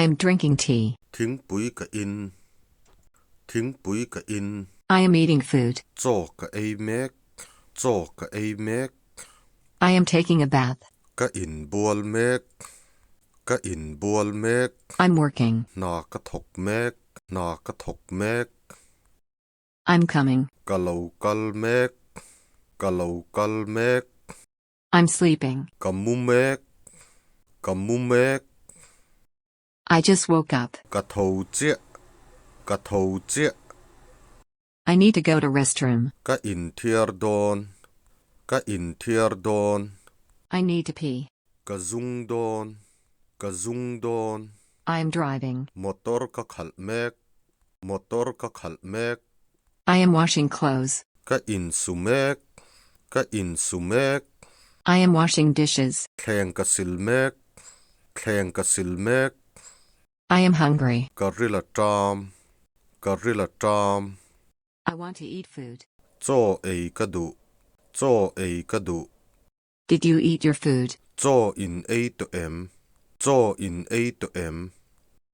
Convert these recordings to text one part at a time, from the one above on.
I am drinking tea. Thingpui ka in. Thingpui ka in. I am eating food. Chaw ka ei mek. Chaw ka ei mek. I am taking a bath. Ka inbual mek. Ka inbual mek. I'm working. Hna ka thawk mek. Hna ka thawk mek. I'm coming. Ka lo kal mek. Ka lo kal mek. I'm sleeping. Ka mu mek. Ka mu mek. I just woke up. Ka tho chiah. Ka tho chiah. I need to go to restroom. Ka inthiar dawn. Ka inthiar dawn. I need to pee. Ka zung dawn. Ka zung dawn. I am driving. Motor ka khalh mek. Motor ka khalh mek. I am washing clothes. Ka insu mek. Ka insu mek. I am washing dishes. Thleng ka sil mek. Thleng ka sil mek. I am hungry. Ka ril a ṭam. Ka ril a ṭam. I want to eat food. Chaw ei ka duh. Chaw ei ka duh. Did you eat your food? Chaw in ei tawh em? Chaw in ei tawh em?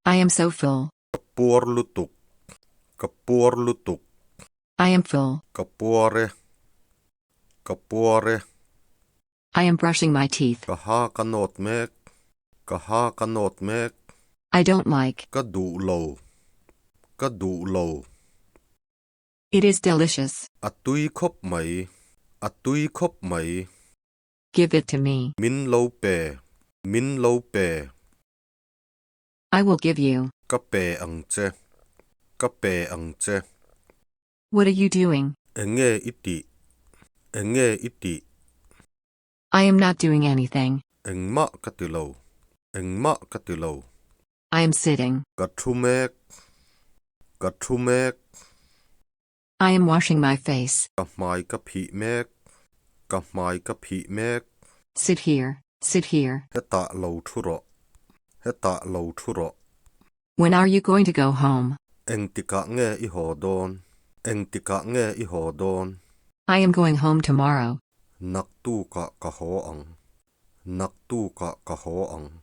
I am so full. Ka puar lutuk. Ka puar lutuk. I am full. Ka puar e. Ka puar e. I am brushing my teeth. Ka ha ka nawt mek. Ka ha ka nawt mek. I don't like. Ka duh lo. Ka duh lo. It is delicious. A tui khawp mai. A tui khawp mai. Give it to me. Min lo pe. Min lo pe. I will give you. Ka pe ang che. Ka pe ang che. What are you doing? Eng nge i tih? Eng nge i tih? I am not doing anything. Engmah ka ti lo. Engmah ka ti lo. I am sitting. Ka thu mek. Ka thu mek. I am washing my face. Ka hmai ka phih mek. Ka hmai ka phih mek. Sit here. Sit here. Hetah lo thu rawh. Hetah lo thu rawh. When are you going to go home? Engtikah nge i haw dawn? Engtikah nge i haw dawn? I am going home tomorrow. Naktukah ka haw ang. Naktukah ka haw ang.